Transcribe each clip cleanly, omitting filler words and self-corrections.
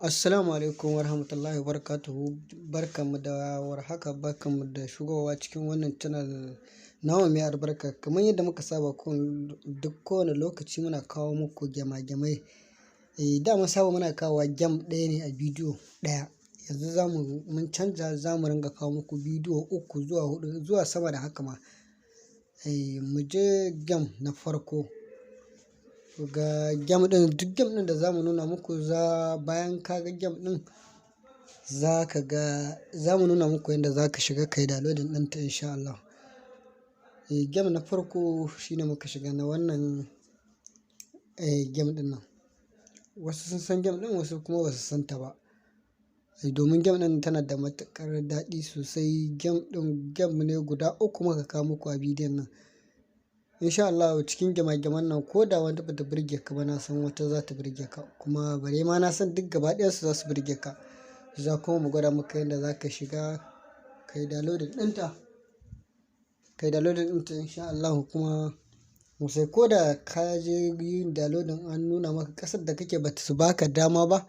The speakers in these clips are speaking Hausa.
Assalamu alaikum warahmatullahi wabarakatuhu. Barkanmu da warhaka, barkanmu da shigowa cikin wannan channel namu mai albarka. Kamar yadda muka saba, duk kowane lokaci muna kawo muku gyama-gyamai. Eh, da mun saba muna kawowa game ɗaya ne a bidiyo ɗaya. Yanzu zamu mun canza, za mu ringa kawo muku bidiyo uku zuwa huɗu zuwa sama da haka ma. Eh, mu je game na farko. Ga game ɗin, duk game ɗin da za mu nuna muku, za bayan ka ga game ɗin, za ka ga za mu nuna muku yadda za ka shiga kai downloading ɗinta in sha Allah. Eh, game na farko shine muka shiga na wannan game ɗin nan. Wasu sun san game ɗin, wasu kuma ba su san ta ba. Eh, domin game ɗin tana da matuƙar daɗi sosai. Game ɗin, game ne guda uku muka kawo muku a bidiyon nan. In sha Allahu, cikin gema-geman nan, ko da wata bata burge ka ba, na san wata za ta burge ka, kuma bare ma na san duk gaba ɗayansu za su burge ka. Za kuma mu gwada maka yadda za ka shiga kai downloading ɗinta, kai downloading ɗinta in sha Allahu. Kuma sai ko da ka je yin downloading, an nuna maka ƙasar da kake bata su baka dama ba,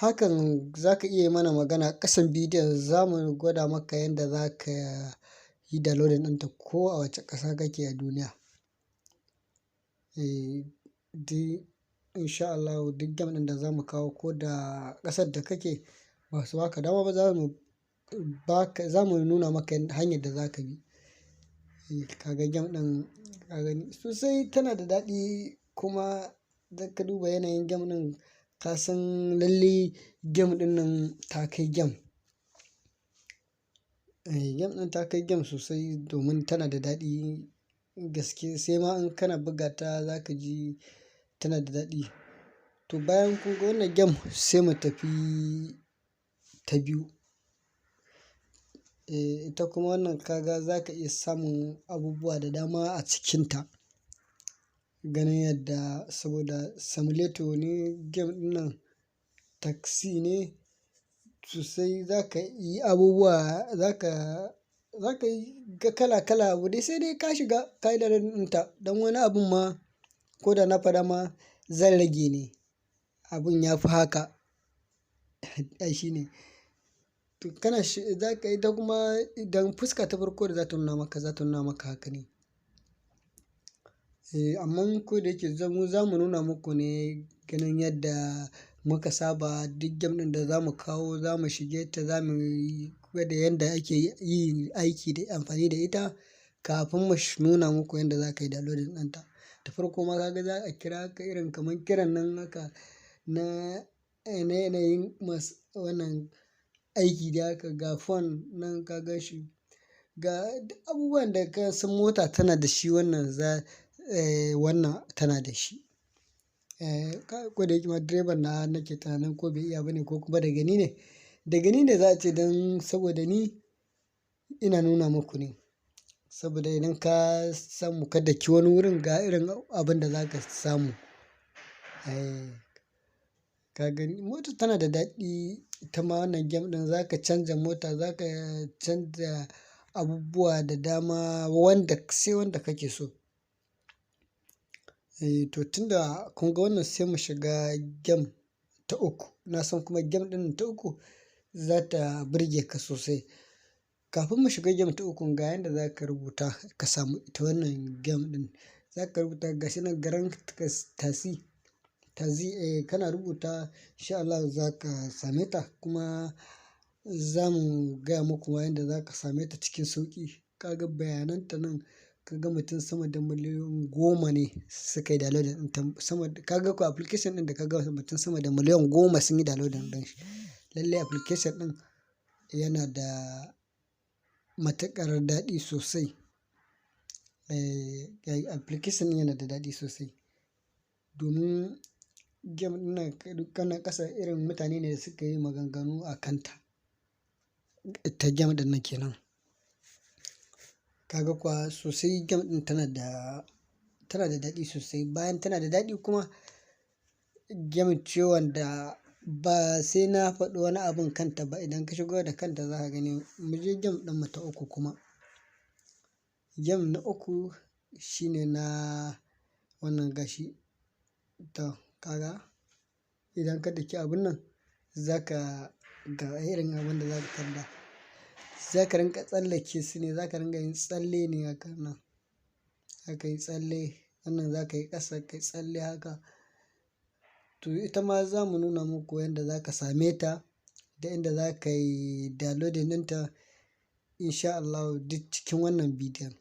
hakan za ka iya yi mana magana ƙasan bidiyon, za mu gwada maka yadda za ka yi downloading ɗinta ko a wace ƙasa kake a duniya. Eh, duk in sha Allahu, duk game ɗin da za mu kawo, ko da ƙasar da kake ba su baka dama ba, za mu baka, za mu nuna maka hanyar da za ka bi. Eh, ka ga game ɗin, ka gani sosai, tana da daɗi. Kuma da ka duba yanayin game ɗin, ka san lalle game ɗin nan ta kai game. Eh, game ɗin ta kai game sosai domin tana da daɗi gaske, sai ma in kana buga ta za ka ji tana da daɗi. To, bayan kun ga wannan game, sai mu tafi ta biyu. Eh, ita kuma wannan ka ga za ka iya samun abubuwa da dama a cikinta. Ganin yadda saboda simulator ne game ɗin nan, taxi ne sosai, za ka yi abubuwa, za ka yi ga kala kala abu dai, sai dai ka shiga ka yi downloading ɗinta. Don wani abun ma ko da na faɗa ma zan rage ne. Abun ya fi haka. Ai shi ne. To, kana shi za ka yi ta kuma idan fuska ta farko da za ta nuna maka, za ta nuna maka haka ne. Eh, amma ko da yake mu za mu nuna muku ne ganin yadda muka saba, duk game ɗin da za mu kawo, za mu shige ta, za mu yi gwada yadda ake yi aiki da amfani da ita kafin mu nuna muku yadda za ka yi downloading ɗinta. Da farko ma ka ga za a kira ka irin kamar kiran nan haka na yanayin masu wannan aiki da haka. Ga phone nan ka gan shi, ga abubuwan da ka san mota tana da shi, wannan za wannan tana da shi. Eh, ko da yake ma direban na nake tunanin ko bai iya ba ne ko kuma da gani ne. Da gani ne za a ce, don saboda ni ina nuna muku ne. Saboda idan ka samu ka daki wani wurin, ga irin abin da za ka samu. Eh, ka gani mota tana da daɗi. Ita ma wannan game ɗin za ka canza mota, za ka canza abubuwa da dama wanda sai wanda kake so. Eh, to, tun da kun ga wannan, sai mu shiga game ta uku. Na san kuma game ɗin ta uku za ta burge ka sosai. Kafin mu shiga game ta ukun, ga yanda za ka rubuta ka samu ita wannan game ɗin. Za ka rubuta gashi nan Grand Taxi, Taxi. Eh, kana rubuta, in sha Allahu za ka same ta, kuma za mu gaya muku ma yanda za ka same ta cikin sauƙi. Ka ga bayanan ta nan, ka ga mutum sama da 10 miliyan ne suka yi downloading ɗinta. Sama ka ga ko application ɗin da ka ga mutum sama da 10 miliyan sun yi downloading ɗin shi. Lallai application ɗin yana da matuƙar daɗi sosai. Eh, application ɗin yana da daɗi sosai. Domin game ɗin nan kana ƙasa, irin mutane ne da suka yi maganganu a kan ta. Ita game ɗin nan kenan. Ka ga kuwa sosai game ɗin tana da daɗi sosai. Bayan tana da daɗi kuma, game ce wanda ba sai na faɗi wani abun kanta ba. Idan ka shigo da kanta za ka gani. Mu je game ɗin mu ta uku kuma. Game na uku shine na wannan gashi. To, ka ga idan ka daki abun nan Za ka ga irin abin da za ka tarda. Za ka rinƙa tsallake su ne, za ka rinƙa yin tsalle ne haka nan. Za ka yi tsalle, wannan za ka yi ƙasa ka yi tsalle haka. To ita ma za mu nuna muku yanda za ka same ta da inda za ka yi downloading ɗinta in sha Allahu duk cikin wannan bidiyon.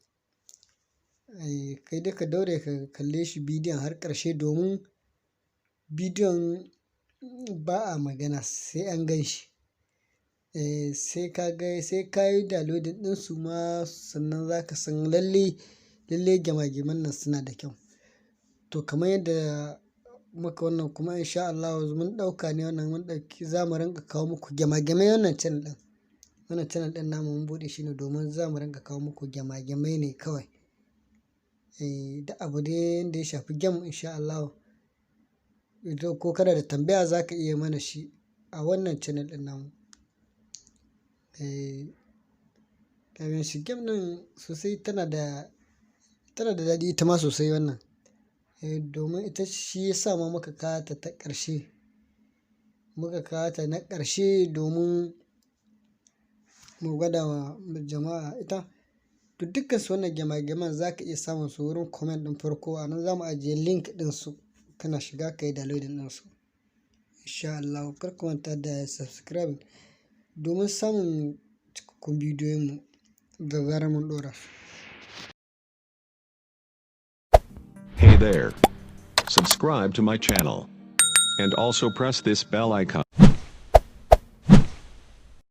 Eh, kai dai ka daure ka kalle shi bidiyon har ƙarshe domin bidiyon ba a magana sai an gan shi. Eh, sai ka ga, sai ka yi downloading ɗin su ma sannan za ka san lalle, lalle gema-geman nan suna da kyau. To kamar yadda muka wannan kuma in sha Allahu mun ɗauka ne wannan mun ɗauki za mu rinƙa kawo muku gema-gemai wannan channel ɗin. Wannan channel ɗin namu mun buɗe shi ne domin za mu rinƙa kawo muku gema-gemai ne kawai. Eh, duk abu dai yanda ya shafi game in sha Allahu. Idan ko kana da tambaya za ka iya mana shi a wannan channel ɗin namu. Eh, kagan shi game ɗin sosai tana da daɗi ita ma sosai wannan. Eh, domin ita shi ya sa ma muka kawo ta ta ƙarshe. Muka kawo ta na ƙarshe domin mu gwada wa jama'a ita. To dukkan su wannan gema-geman za ka iya samun su wurin comment ɗin farko. A nan za mu ajiye link ɗin su, kana shiga ka yi downloading ɗin su. In sha Allahu kar ku manta da subscribe domin samun cikakkun bidiyoyin mu da zarar mun ɗora su. Hey there. Subscribe to my channel. And also press this bell icon.